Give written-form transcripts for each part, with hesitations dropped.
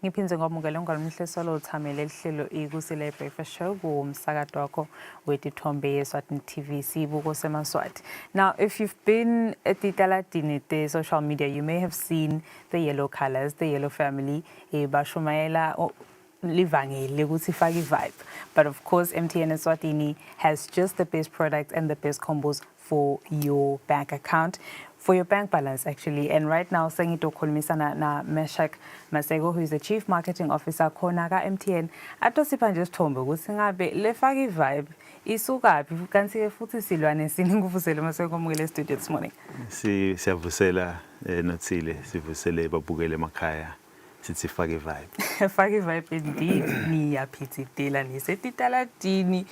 Ngiphindze ngwamukele ngalomhle solo uthamele lihlelo iKusile Breakfast Show kumsakato wakho wetithombe yeSwatini TV sibuko semaSwati. Now if you've been at the taladini the social media, you may have seen the yellow colors, the yellow family bashumayela livangeli ukuthi ifake vibe. But of course, MTN Eswatini has just the best products and the best combos for your bank account, for your bank balance actually. And right now sengitokhulumisana na Meshak Maseko, who is the Chief Marketing Officer khona ka MTN, atosipha nje isithombe ukuthi ngabe lefaka vibe isukaphi, kanti ke futhi silwane sini. Ngikuvusele, Maseko, kwamukele studio this morning. Si siyavusela Nothile, sivusele babukele emakhaya, sithi fake vibe. Fake vibe indeed. Niyaphithitela nisetitalatini.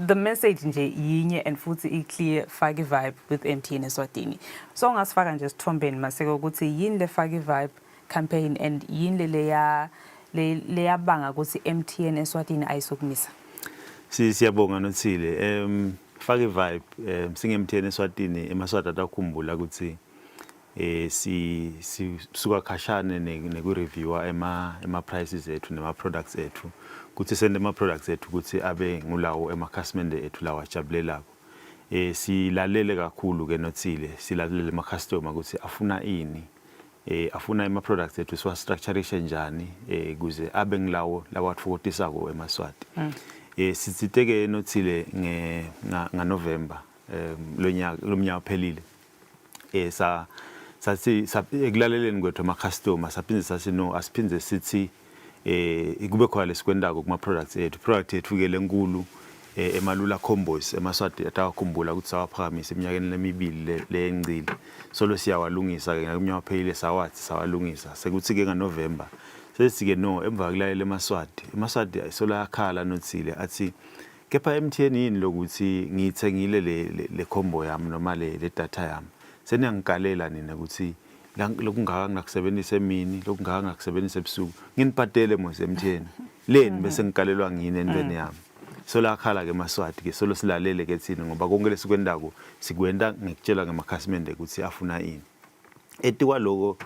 The message nje yinye and futhi i-clear: fake vibe with MTN Eswatini. So ungasifaka nje esithombeni, Maseko, ukuthi yini le fake vibe campaign and yini le leya leyabanga ukuthi MTN Eswatini ayisukumisa? Si siyabonga, Nothile. Fake vibe, singe MTN Eswatini, emaSwati atakhumbula ukuthi si sisuka khashane neku reviewa ema prices ethu nema products ethu, kuthi sende ama products ethu ukuthi abe ngulawo emakhasimende ethu lawa ajabulelako. Silalele kakhulu ke, Nothile, silalele ema customer ukuthi afuna ini, afuna ama products ethu siwa structureishe njani kuze abe ngilawo lawatfokotisako emaSwati. Sitsite ke, Nothile, nge nga November lonyaka, lomnyaka phelile, sa sathi ekulaleleni kwethu ama customer, saphinde sathi no, asiphinde sithi kube khona lesikwendako kuma products ethu. Product yethu ke lenkulu, emalula combos, emaSwati atawakhumbula ukuthi sawaphakamisa eminyakeni lemibili leyengcile. Solo siyawalungisa ke ngomnyaka ophelile, sawathi sawalungisa. Sekuthi ke ngaNovember sesithi ke no, emva kulalela emaSwati, emaSwati solo ayakhala, Nothile, athi kepha MTN yini lokuthi ngiyithengile le combo yami noma le data yami, seniyangigalela nina ukuthi lokungaka ngingakusebenzisa emini, lokungaka ngingakusebenzisa ebusuku. Nginibhadele mos MTN leni bese ngigalelwa ngini entweni yami? So lakhala ke emaSwati ke, solo silalele ke thina, ngoba konke lesikwendako sikwenta ngekutshela ngamakhasimende ukuthi afuna ini. Etikwaloko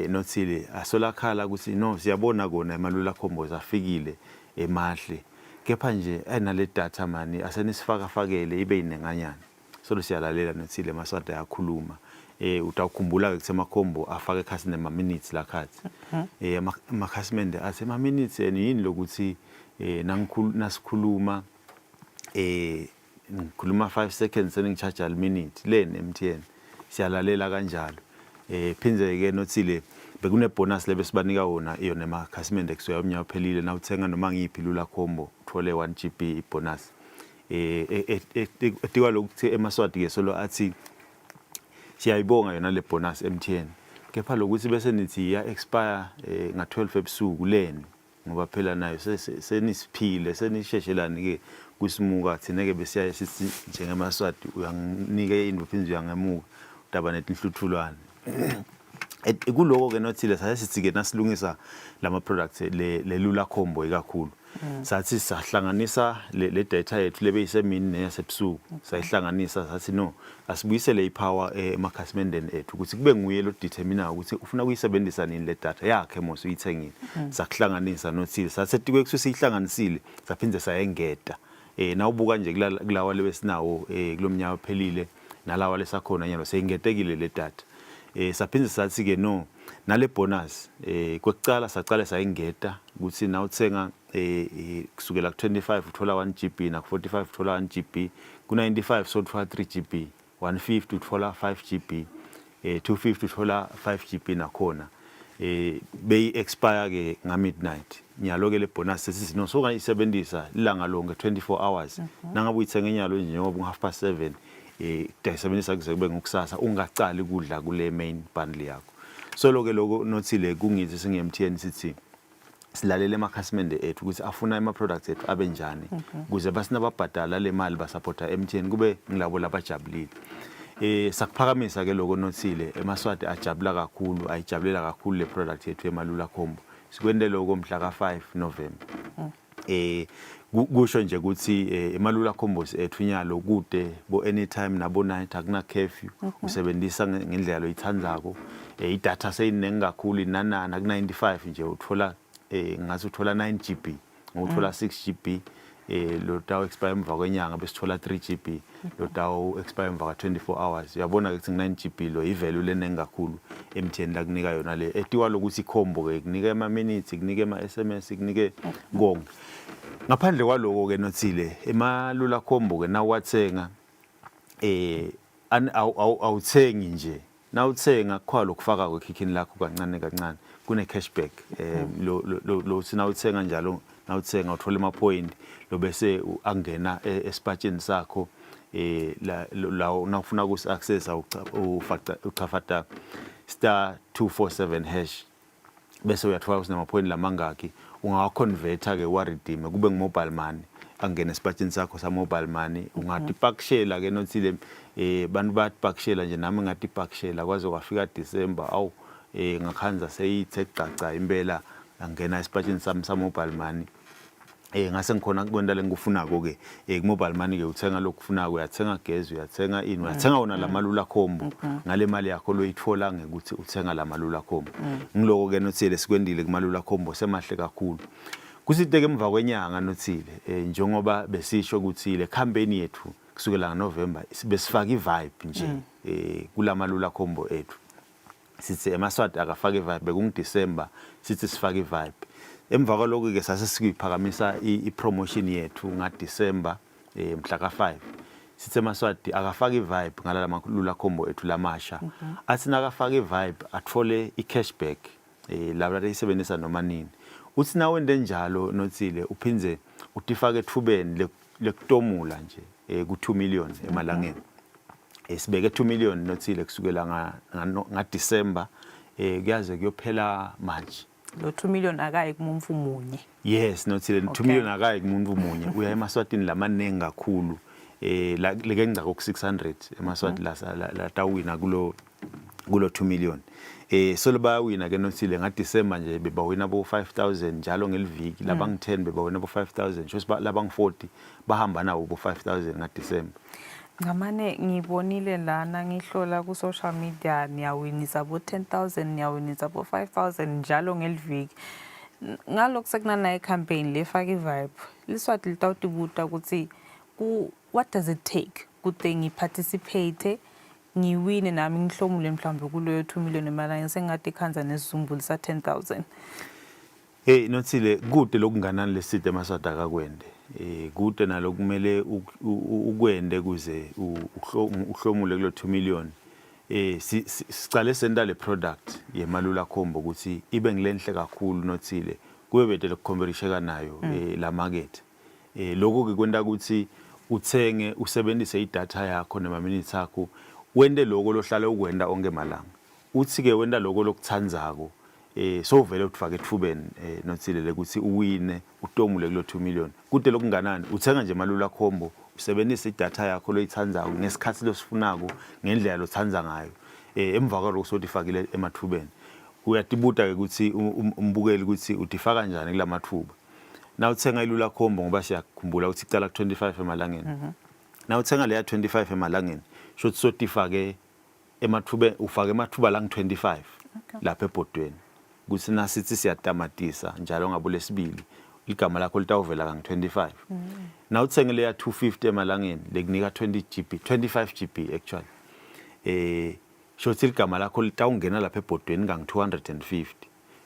Nothile, asolakhala ukuthi no, siyabona kona emalula combos afikile emahle, kepha nje enale data mani asenisifaka fakele ibe yinenganyana. Solo siyalalela, Nothile, emaSwati ayakhuluma. Utawukhumbula ke ukuthi emakhombo afake ekhasi nema minutes lakhathi. Amakhasimende athi ema minutes yena yini lokuthi nasikhuluma, ngikhuluma 5 seconds seningicharge minute leni MTN? Siyalalela kanjalo. Phindze ke, Nothile, bekune bonus lebesibanika wona iyona emakhasimende kusuka umnyaka ophelile. Nawuthenga noma ngiyiphi lula combo, uthole 1 GB ibonus. Etikwa lokuthi emaSwati ke solo athi siyayibonga yona le bonus MTN, kepha lokuthi bese nithi iya expire nga 12 ebusuku leni? Ngoba phela nayo senisiphile, senisheshelani ke kusimuka thina ke. Besiyaye sithi njengemaSwati, uyanginike into phinde uyangemuka, udaba netinhluthulwane. Kuloko ke, Nothile, saye sithi ke nasilungisa lama products le lula combo ikakhulu, sathi sahlanganisa le data yethu lebe isemini neyasebusuku, sayihlanganisa. Sathi no, asibuyisele ipower emakhasimendeni ethu ukuthi kube nguye lo determine ukuthi ufuna kuyisebenzisa nini le data yakhe mos uyithengile. Sakuhlanganisa, Nothile. Sathi etikwe kuthi siyihlanganisile, saphinde sayengeta. Nawubuka nje kulawa lebesinawo kulomnyaka ophelile nalawa lesakhona nyalo, seyingetekile le data. Saphinde sathi ke no, nale bonus kwekucala sacala sayingeta ukuthi nawuthenga kusukela ku 25 uthola 1 GB, na ku 45 uthola 1 GB, ku 95 so uthola 3 GB, 150 uthola 5 GB, 250 uthola 5 GB nakhona. Beyi expire ke nga midnight. Nyalo ke le bonus sesithi no, so ungayisebenzisa ilanga lonke, 24 hours. Nangabe uyithenga inyalo nje njengoba half past 7, uyayisebenzisa kuze kube ngokusasa, ungacali kudla kule main bundle yakho. So lo ke lokho, Nothile, kungithi singe MTN sithi silalele emakhasimende ethu ukuthi afuna ama-products ethu abe njani, ukuze basinababhadala le mali basupporta MTN kube ngilabo labajabulile. Sakuphakamisa ke lokho, Nothile, emaSwati ajabula kakhulu, ayijabulela kakhulu le product yethu emalula combo. Sikwente lokho mhla ka 5 November. Kusho nje ukuthi emalula combos ethu nyalo kude bo anytime nabo night, akuna curfew. Usebenzisa ngendlela loyithandzako. Idatha seyiningi kakhulu, inanana ku 95 nje uthola, ngathi uthola 9 GB, nguthola 6 GB lo tawu expire emva kwenyanga, bese uthola 3 GB lo tawu expire emva ka 24 hours. Uyabona ke ukuthi 9 GB lo i-value lenengi kakhulu MTN la kunika yona le etiwa lokuthi combo ke kunika ama minutes, kunike ama SMS, kunike konke. Ngaphandle kwaloko ke nothile, emalula combo ke nawathenga awuthengi nje, nawuthenga kukhona lokufaka kwekhikhini lakho kancane kancane, kune cashback lo lo nawuthenga njalo, nawuthenga uthola ama point lo bese angena esipatsheni sakho la la nawufuna ukusi access ufaca uchafata *247#, bese uyathola ukuthi nama-point lamangaki ungawa-converta ke, wa-redeem kube ngu-mobile money, angene esipatsheni sakho sa-mobile money. Ungatipakishela ke nothile, bantu bayatipakishela nje, nami ngatipakishela kwaze kwafika December, awu, ngakhanza seyithe gcaca impela, angena esipatsheni sami sa-mobile money. Ngase ngikhona kwenta lengikufunako ke ku mobile money ke, uthenga lokufunako, uyathenga gezi, uyathenga ini, uyathenga wona lamalula combo ngale mali yakho loyitfola ngekuthi uthenga lamalula combo. Ngiloko ke nothile sikwendile kumalula combo, semahle kakhulu. Kusite ke emva kwenyanga nothile, njengoba besisho ukuthi le campaign yethu kusukela ngoNovember besifaka i-vibe nje kulamalula combo ethu, sithi emaSwati akafake i-vibe. BekunguDisemba, sithi sifake i-vibe. Emva kwaloko ke sase sikuyiphakamisa i-promotion yethu ngaDisemba mhla ka5, sithi emaSwati akafake i-vibe ngalala malula combo ethu lamasha. Athi nakafaka i-vibe athole i-cashback laba layisebenzisa noma nini. Uthi nawente njalo nothile, uphindze utifake ethubeni lekutomula nje ku 2 million emalangeni. Sibeke 2 million nothile kusukela nga December kuyaze kuyophela March. Lo 2 million akayi kumuntu munye? Yes nothile, 2 million akayi kumuntu munye, uya emaSwatini lamaningi kakhulu, la leke ngca ku 600 emaSwati la tawina kulo 2 million. Solo bayawina ke nothile, nga December nje bebawina bo 5000 njalo ngeliviki. Labangu 10 bebawina bo 5000, sho labangu 40 bahamba nawo bo 5000 nga December. Ngamane ngibonile lana ngihlola ku social media, niyawinisa bo 10,000, niyawinisa bo 5000 njalo ngeliviki. Ngalokhu sekunanayo campaign lefaka i-vibe, liSwati litawutibuta ukuthi ku what does it take kute ngi-participate, ngiwine nami, ngihlomule mhlawumbe kuloyo 2 million emalanga, sengathi ikhanza nesizumbulu sa 10,000? Hey nothile, kude lokunganani leside emaSwati akakwende. Kude nalokumele ukwende kuze uhlomule kulo 2 million. Sicale senta le product yemalula combo ukuthi ibe ngilenhle kakhulu nothile, kube bete lokucompetisheka nayo la market. Lokho ke kwenta ukuthi uthenge, usebenzise idatha yakho nema minutes akho, wente lokho lohlala ukwenda onke malanga. Uthi ke wenta lokho lokuthandzako, sowuvele utifake ethubeni nothile lekuthi uwine, utomule kulo 2 million. Kude lokunganani, uthenga nje malula combo, usebenzisa idatha yakho loyithandzako ngesikhathi losifunako, ngendlela lothandza ngayo. Emva kwalokho sotifakile emathubeni. Uyatibuta ke ukuthi umbukeli ukuthi utifaka kanjani kulamathuba. Nawuthenga ilula combo, ngoba siyakhumbula ukuthi icala ku 25 emalangeni. Nawuthenga leya 25 emalangeni, shothi sotifake emathube, ufake emathuba la ngu-25 lapha ebhodweni, kuthi nasithi siyatamatisa njalo ngabo lesibili, igama lakho litawuvela kangu-25. Nawuthenge leya 250 emalangeni lekunika 20 GB, 25 GB actually, shothi igama lakho litawungena lapha ebhodweni kangu-250.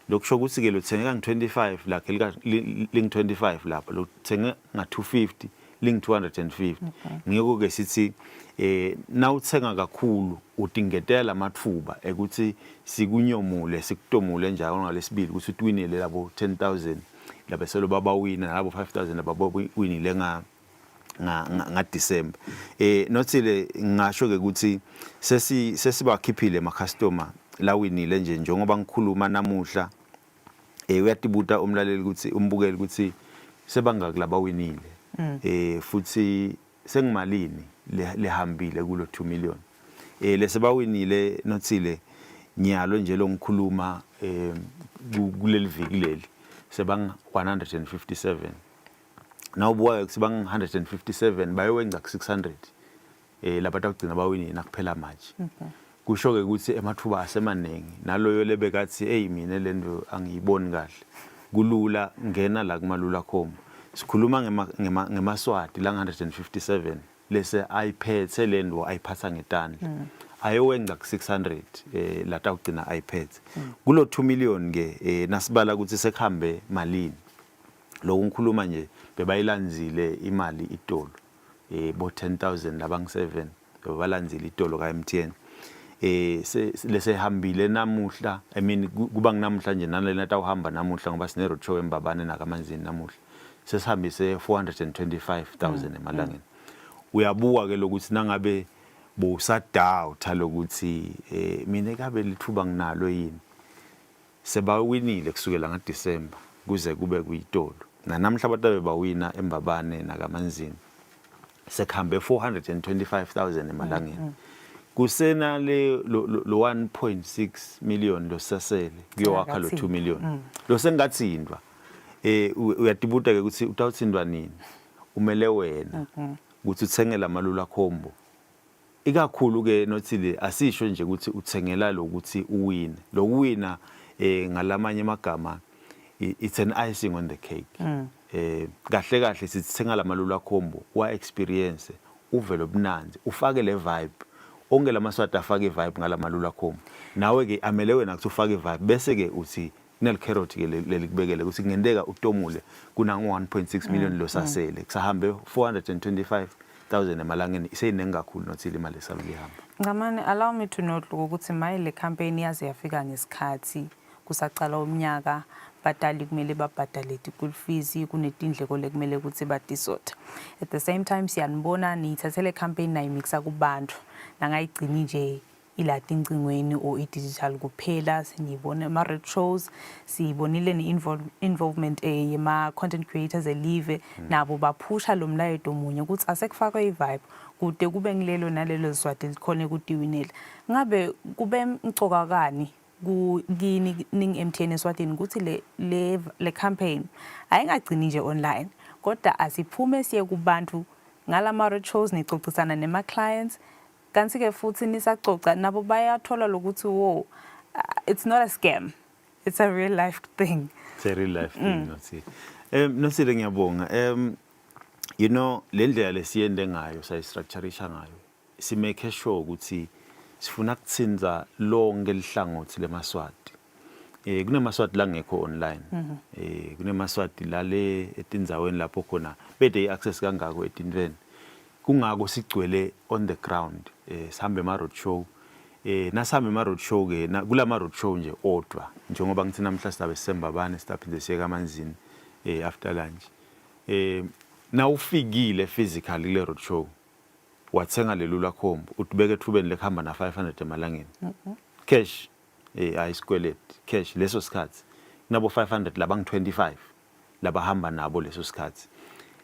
Lokusho ukuthi ke lothenge kangu-25 lakhe lingu-25 lapha, lothenge nga-250 lingu-250. Ngiko ke sithi nawuthenga kakhulu utingetela lamathuba ekuthi sikunyomule, sikutomule njalo ngalesibili ukuthi utwinele labo 10,000 labeselo babawina, nalabo 5000 lababawinile nga December. Nothile, ngisho ke ukuthi sesibakhiphile ama customer lawinile nje njengoba ngikhuluma namuhla. Uyatibuta umlaleli ukuthi, umbukeli ukuthi sebangaki labawinile, futhi sengimalini lehambile kulo 2 million lesebawinile nothile. Nyalo nje lo ngikhuluma kuleli viki leli sebang 157. Nawubuka ke kuthi bang 157 bayowenza ku 600 labatawugcina bawinile nakuphela March. Kusho ke ukuthi emathuba asemanengi, naloyo lebekathi, "Hey, mina lento angiyiboni kahle," kulula, ngena la kumalula combo. Sikhuluma ngemaSwati la 157 lese ayiphethe lento, ayiphatha ngetandla, ayowenza ku 600 latawugcina ayiphethe kulo 2 million ke. Nasibala ukuthi sekuhambe malini lokhu, ngikhuluma nje bebayilandzile imali itolo, bo 10,000 labangu 7 bebalandzile itolo ka MTN, lesehambile namuhla. I mean, kuba nginamuhla nje nalena tawuhamba namuhla, ngoba sine road show eMbabane nakaManzini namuhla, sesihambise 425,000 emalangeni. Uyabuka ke lokuthi nangabe bowusadoubta lokuthi mina kabe lithuba nginalo yini, sebawinile kusukela ngaDecember kuze kube kuyitolo nanamhla batabe bawina eMbabane nakaManzini, sekuhambe 425,000 emalangeni. Kusena le lo 1.6 million losasele kuyowakha lo 2 million lo sengathindwa. Uyatibuta ke ukuthi utawuthindwa nini. Umele wena ukuthi uthenge lamalula combo, ikakhulu ke nothile asisho nje ukuthi uthengela lokuthi uwine. Lokuwina, ngalamanye amagama, it's an icing on the cake. Kahle kahle sithenga lamalula combo wa experience uvele obunanzi, ufake le vibe. Onke lamaswati afake ivibe ngalamalula combo, nawe ke amele wena ukuthi ufake ivibe, bese ke uthi kunel carrot ke lelikubekele ukuthi kungenteka utomule kuna 1.6 million losasele. Kusahambe 425,000 emalangeni, iseyiningi kakhulu nothile imali esabile ihamba. Ncamane, allow me to note ukuthi maye, le campaign yaze yafika ngesikhathi kusacala umnyaka. Batali kumele babhadale school fees, kunetindleko lekumele ukuthi batisothe. At the same time, siyanibona niyithathele campaign nayimixa kubantu, nangayigcini nje ilati incingweni or i-digital kuphela. Siniyibona ama-road shows, siyibonile ne-involvement yema-content creators elive, nabo baphusha lo mlayeto munye ukuthi asekufakwe i-vibe kude kube ngilelo nalelo zwadi likhona ukutiwinela. Ngabe kube mcoka kani kini ning-MTN Eswatini ukuthi le campaign ayingagcini nje online, kodwa asiphume siye kubantu ngalama road shows, nicocisana nema-clients, kanti-ke futhi nisacoca nabo bayathola lokuthi wo, it's not a scam, it's a real life thing? It's a real life thing, Nothile. Nothile, ngiyabonga. You know, le ndlela lesiyende ngayo, sayistructureisha ngayo, simake sure ukuthi sifuna kutsinza lonke lihlangothi lemaswati. Kunemaswati langekho online. Kunemaswati lale etindzaweni lapho khona bede iaccess kangako etintweni. Kungako sigcwele on the ground, sihambe ema road show. Nasihamba ema road show ke, kulama road show nje odwa, njengoba ngithi namhla sizabe siseMbabane, sizaphinde siye kaManzini after lunch. Nawufikile physically kule road show, wathenga lelula combo, utibeke ethubeni lekuhamba na 500 emalangeni cash, ayisikweleti, cash leso sikhathi. Kunabo 500 labang 25 labahamba nabo leso sikhathi.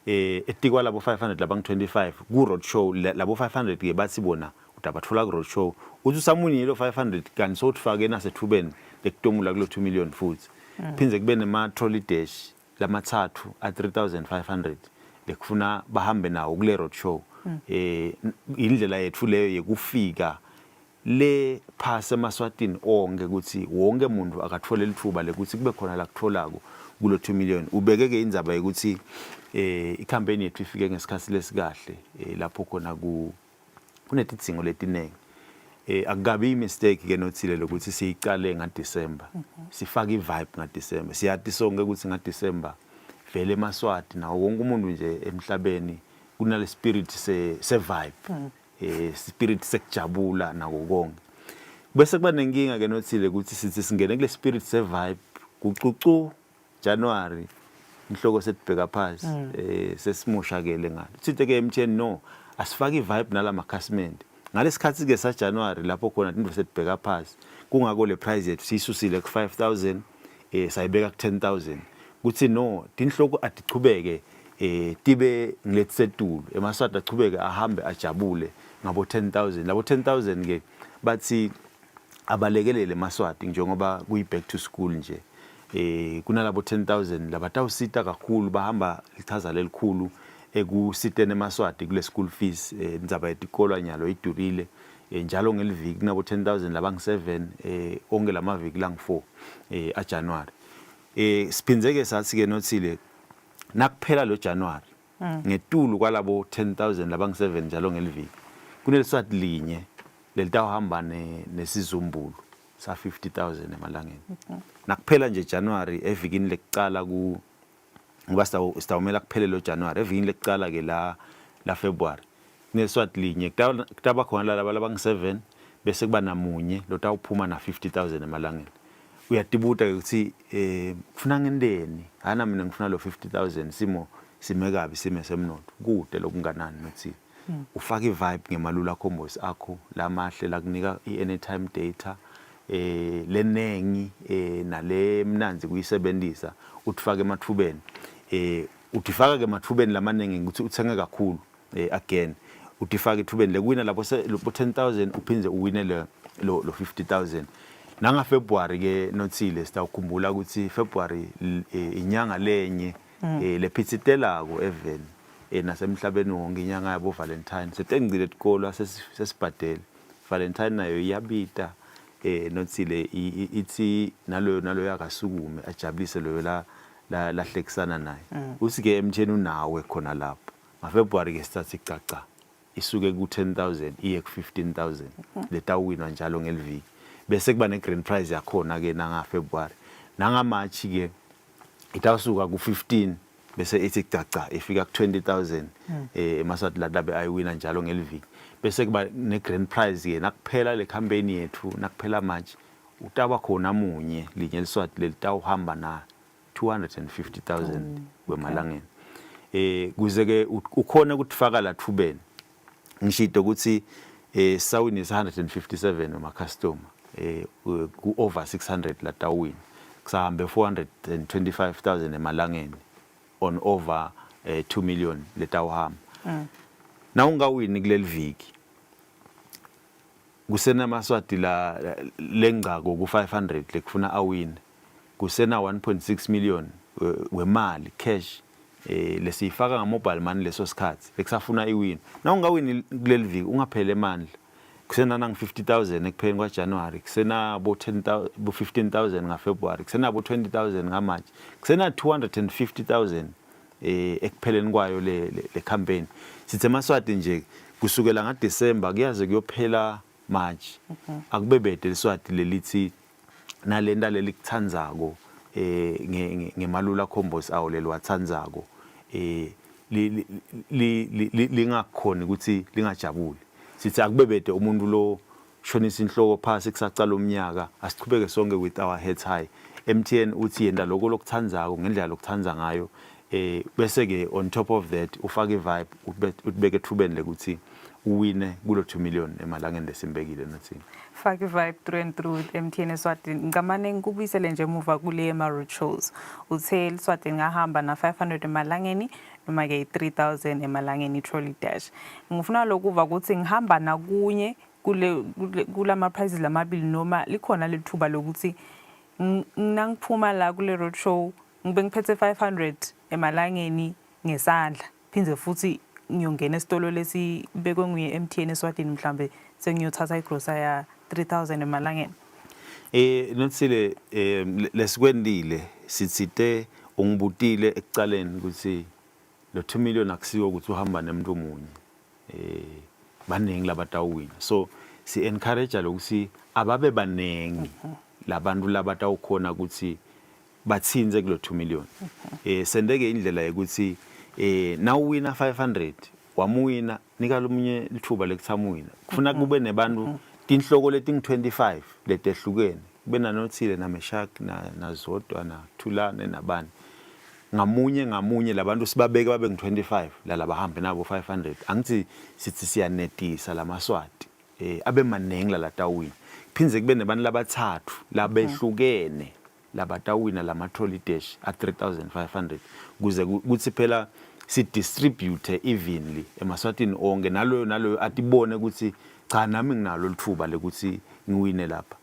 Etikwa labo 500 labang 25 ku road show, labo 500 ke bathi bona udabathola ku road show, uthi usamunye lo 500 kanti sowutifake nasethubeni lekutomula kulo 2 million. Futhi phindze kube nema trolley dash lamathathu a 3500 lekufuna bahambe nawo kule road show. Indlela yethu leyo yekufika le phasi emaswatini onke, ukuthi wonke umuntu akathole lithuba lekuthi kube khona la kutholako kulo 2 million. Ubeke ke indzaba yokuthi icampaign yethu ifike ngesikhathi lesikahle, lapho khona ku kunetidzingo letinengi. Akukabi imistake ke nothile lokuthi siyicale ngaDecember, sifake ivibe ngaDecember. Siyathi sonke ukuthi ngaDecember vele emaswati nawo wonke umuntu nje emhlabeni kunale spirit se vibe, spirit sekujabula nako konke. Bese kuba nenkinga ke nothile ukuthi sithi singene kule spirit se vibe kucucu January, inhloko setibheka phansi, sesimoshakele ngalo. Sithe ke MTN, no, asifake ivibe nalamakhasimende ngalesikhathi ke sa January lapho khona into setibheka phansi. Kungako le price yethu siyisusile ku 5000, sayibeka ku 10,000, kuthi no, tinhloko atichubeke tibe ngiletsetulu, emaswati achubeke ahambe ajabule ngabo 10,000. Labo 10,000 ke bathi abalekelele emaswati njengoba kuyi back to school nje. Kunalabo 10,000 labatawusita kakhulu, bahamba lichaza lelikhulu ekusiteni emaSwati kule school fees. Indzaba yetikolwa nyalo idurile. Njalo ngeliviki kunabo 10,000 labangu-7, onke lamaviki langu-4 aJanuary. Siphindze-ke sathi-ke Nothile, nakuphela lo January, ngetulu kwalabo 10,000 labangu-7 njalo ngeliviki, kuneliswati linye lelitawuhamba nesizumbulu sa 50,000 emalangeni. Nakuphela nje January, evikini lekucala ku ngoba sitawumela kuphele lo January, evikini lekucala ke la February, kuneswati linye kutaba khona lalaba labangu-7, bese kuba namunye lotawuphuma na 50,000 emalangeni. Uyatibuta ke ukuthi kufuna ngenteni, hana mina ngifuna lo 50,000, simo sime kabi, sime semnotfo kude lokunganani. Nothi ufaka i-vibe ngemalula combos akho lamahle lakunika i-anytime data lenengi nale mnandzi kuyisebenzisa, utifake emathubeni. Utifaka ke emathubeni lamanengi ukuthi uthenge kakhulu. Again, utifaka ethubeni lekuwina lapho bo 10,000, uphindze uwine lo 50,000. Nanga February ke, Nothile, sitawukhumbula ukuthi February inyanga lenye lephitsitelako eveni nasemhlabeni wonke, inyanga yabo Valentine. Setengcile tikolwa, sesibhadele Valentine, nayo iyabita. Nothile, ithi naloyo naloyo akasukume ajabulise loyo la lahlekisana naye. Uthi ke MTN unawe khona lapho. NgaFebruary ke sithatha icaca isuke ku 10,000 iye ku 15,000 letawinwa njalo ngeliviki, bese kuba ne grand prize yakhona ke nanga February. Nanga March ke itawusuka ku 15, bese ithi caca ifika ku 20,000 emaswati latabe ayiwina njalo ngeliviki, bese kuba ne grand prize ke nakuphela le campaign yethu. Nakuphela March, utaba khona munye linye liswati lelitawuhamba na 250,000 kwemalangeni. Kuze ke ukhona ukutifaka la thubeni, ngishito ukuthi sawinisa 157 wema customer ku over 600 latawina, kusahambe 425,000 emalangeni on over 2 million letawuhamba. Na ungawini kuleli viki, kusenamaswati la lengcako ku 500 lekufuna awine, kusena 1.6 million wemali cash lesiyifaka nga mobile money leso sikhathi lekusafuna iwin. Na ungawini kuleli viki, ungaphele emandla, kusena nang 50,000 ekupheleni kwaJanuary, kusena bo 10,000, bo 15,000 ngaFebruary, kusena bo 20,000 ngaMarch, kusena 250,000 ekupheleni kwayo le campaign. Sithe emaswati nje kusukela ngaDecember kuyaze kuyophela March, akube bede liswati lelithi nalenta lelikutsandzako ngemalula combos awo leliwatsandzako lingakhoni ukuthi lingajabuli. Sithi akube bede umuntu lo shonisa inhloko phasi kusacala umnyaka. Asichubeke sonke with our heads high. MTN uthi yenta lokho lokutsandzako ngendlela lokuthandza ngayo, bese ke on top of that ufake i-vibe, utibeke ethubeni lekuthi uwine kulo 2 million emalangeni lesimbekile, Nothile. Faka i-vibe through and through with MTN Eswatini. Ngicamane ngikubuyisele nje emuva kule ma-roadshows. Uthe Eswatini ngahamba na 500 emalangeni noma ke 3000 emalangeni trolley dash. Ngifuna lokuva ukuthi ngihamba nakunye kule kulama prizes lamabili, noma likhona lethuba lokuthi nangiphuma la kule roadshow ngibe ngiphethe 500 emalangeni ngesandla, phindze futhi ngiyongena esitolo lesibekwe nguye MTN Eswatini, mhlambe sengiyothatha igrosa ya 3000 emalangeni? Nothile, lesikwendile sitsite, ungibutile ekucaleni ukuthi lo 2 million akusiwo ukuthi uhamba nemuntu munye, baningi labatawina, so si encourage lokuthi ababe baningi labantu labatawukhona ukuthi batsintse kulo 2 million. Sendeke indlela yokuthi nawuwina 500, wamuwina, nika lomunye lithuba lekuthi amuwina. Kufuna kube nebantu tinhloko letingu-25 letehlukene, kube naNothile, naMeshak, naZodwa, naThulane, nabani, ngamunye ngamunye labantu sibabeke babe ngu-25 lala bahambe nabo 500. Angithi sithi siyanetisa lamaswati abe manengi lalatawina, phindze kube nebantu labathathu labehlukene labatawina lama trolley dash a 3500, kuze kuthi phela si distribute evenly emaswatini onke, naloyo naloyo atibone ukuthi cha, nami nginalo lithuba lekuthi ngiwine lapha.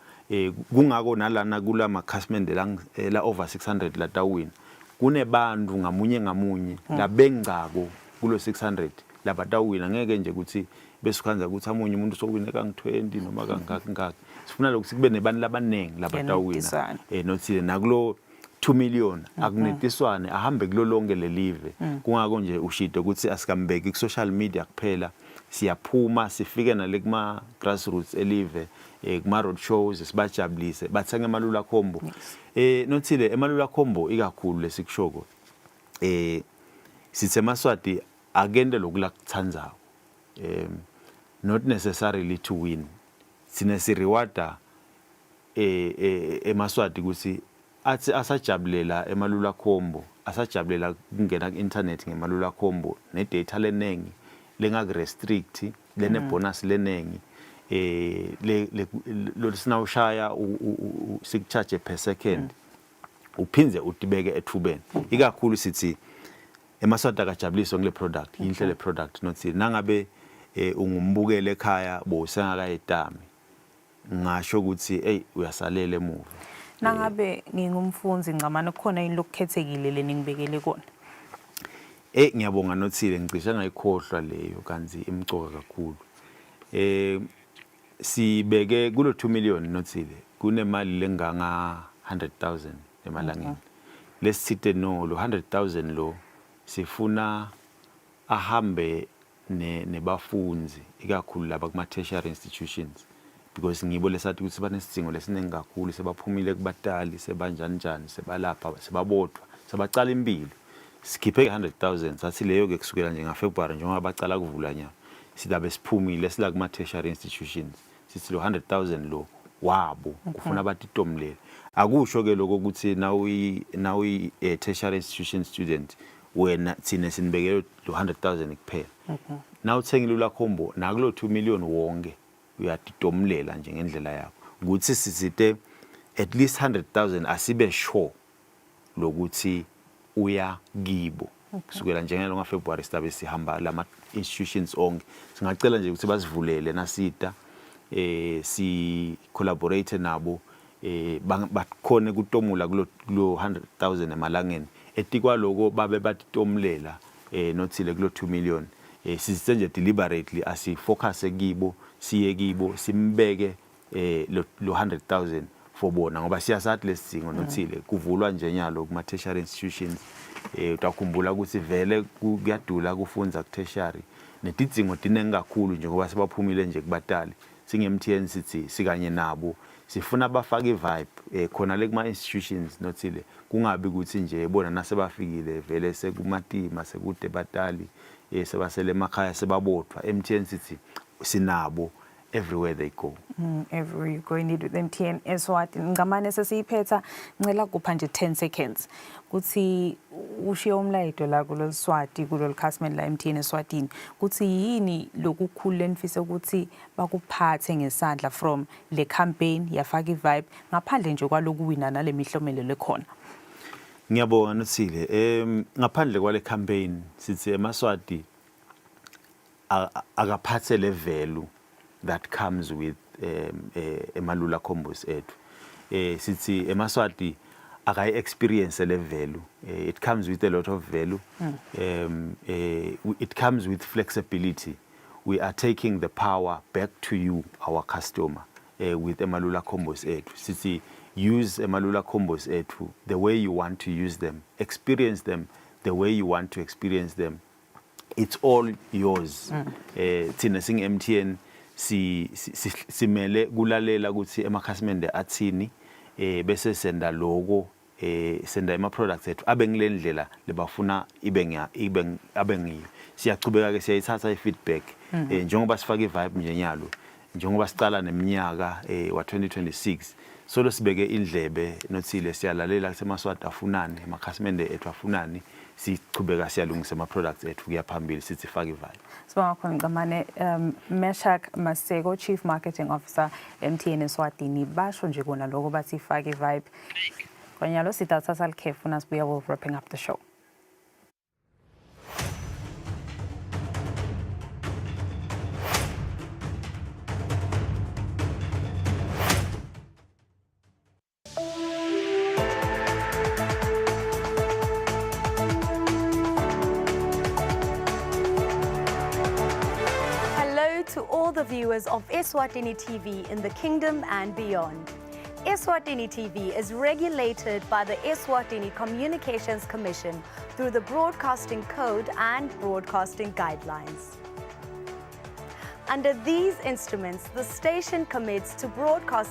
Kungako nalana kula makhasimende la, la over 600 latawina kunebantu ngamunye ngamunye labengcako kulo 600 labatawina. Ngeke nje ukuthi bese ukhandza ukuthi amunye umuntu sowine kangu-20 noma kangaki ngaki. Sifuna lokuthi kube nebantu labaningi labatawina. Kunetiswane. Nothile nakulo 2 million akunetiswane, ahambe kulo lonke lelive. Kungako nje ushito ukuthi asikambeki ku social media kuphela, siyaphuma sifike nale kuma grassroots elive, kuma road shows, sibajabulise bathenga emalula combo. Nothile, emalula combo ikakhulu lesikushoko, sithe emaswati akente lokula kuthandzako, not necessarily to win. Sine si rewarda emaswati ukuthi athi asajabulela emalula combo, asajabulela kungena ku-internet ngemalula combo ne-data lenengi lengaku-restrict, lene bonus lenengi, le lo sinawushaya sikucharge per second, uphindze utibeke ethubeni. Ikakhulu sithi emaswati akajabuliswe ngile product. Yinhle le product, nothi nangabe ungumbukeli ekhaya bowusengakayetami, ngasho ukuthi hey, uyasalela emuva. Nangabe ngingumfundzi Ngcamane, kukhona yini lokukhethekile leningibekele kona? Ngiyabonga Nothile, ngicishe ngayikhohlwa leyo kanti imcoka kakhulu. Sibeke kulo 2 million, Nothile, kunemali lenganga 100,000 emalangeni. Lesithite no lo 100,000 lo sifuna ahambe nebafunzi, ikakhulu laba kuma tertiary institutions, because ngibo lesathi ukuthi banesidingo lesiningi kakhulu. Sebaphumile kubatali, sebanjani njani, sebalapha sebabodwa, sebacala impilo. Sikhiphe 100,000, sathi leyo ke kusukela nje ngaFebruary, njengoba bacala kuvula nyalo, silabe siphumile sila kuma tertiary institutions, sithi lo 100,000 lo wabo kufuna batitomlele. Akusho ke lokho ukuthi nawuyi tertiary institution student wena thina sinibekele lo 100,000 kuphela. Nawuthenga ilula combo nakulo 2 million wonke uyatitomlela nje ngendlela yakho, ukuthi sisite at least 100,000 asibe sure lokuthi uya kibo. Kusukela njengelo ngaFebruary sidabe sihamba lama institutions onke. Singacela nje ukuthi basivulele nasita si collaborate nabo, bakhone kutomula kulo 100,000 emalangeni. Etikwaloko babe batitomlela, nothile, kulo 2 million. Sisithe nje deliberately asifocus kibo, siye kibo, simbeke lo 100,000 for bona, ngoba siyasathi lesidingo, nothile. Kuvulwa nje nyalo kuma tertiary institutions. Utakhumbula ukuthi vele kuyadula kufundza ku tertiary, netidzingo tinengi kakhulu njengoba sebaphumile nje kubatali. Singe-MTN sithi sikanye nabo, sifuna bafake i-vibe khona le kuma institutions, nothile, kungabi ukuthi nje bona nasebafikile vele sekumatima, sekude batali, sebasele emakhaya sebabodwa. MTN sithi sinabo everywhere they go. Everywhere you go indeed with MTN Eswatini. Ngcamane, sesiyiphetha, ngicela kupha nje 10 seconds kuthi ushiye umlayeto la kulolu Swati, kulolu customer la MTN Eswatini, kuthi yini lokukhulu lenifise ukuthi bakuphathe ngesandla from le campaign yafaka ivibe, ngaphandle nje kwalokuwina nale mihlomelo lekhona. Ngiyabonga Nothile. Ngaphandle kwale campaign, sithi emaswati akaphathe le value that comes with emalula combos ethu. Sithi emaswati akayi experience le value. It comes with a lot of value. It comes with flexibility. We are taking the power back to you, our customer, with emalula combos ethu. Sithi use emalula combos ethu the way you want to use them, experience them the way you want to experience them. It's all yours. Thina singe MTN si simele kulalela ukuthi emakhasimende athini, bese senda loko, senda ema products ethu abe ngilendlela lebafuna ibe ngiya ibe abe ngiyo. Siyachubeka ke siyayithatha i-feedback, njengoba sifaka i-vibe nje nyalo, njengoba sicala neminyaka wa 2026, solo sibeke indlebe, nothile, siyalalela ukuthi emaswati afunani, amakhasimende ethu afunani. Sichubeka siyalungisa ama products ethu kuya phambili. Sithi faka i-vibe. Sibonga khona Ngcamane. Meshak Maseko, Chief Marketing Officer MTN Eswatini, basho nje kona lokho, bathi faka i-vibe. Kwanyalo sithatha likhefu, nasibuya we'll wrapping up the show. to all the viewers of Eswatini TV in the kingdom and beyond. Eswatini TV is regulated by the Eswatini Communications Commission through the Broadcasting Code and Broadcasting Guidelines. Under these instruments, the station commits to broadcast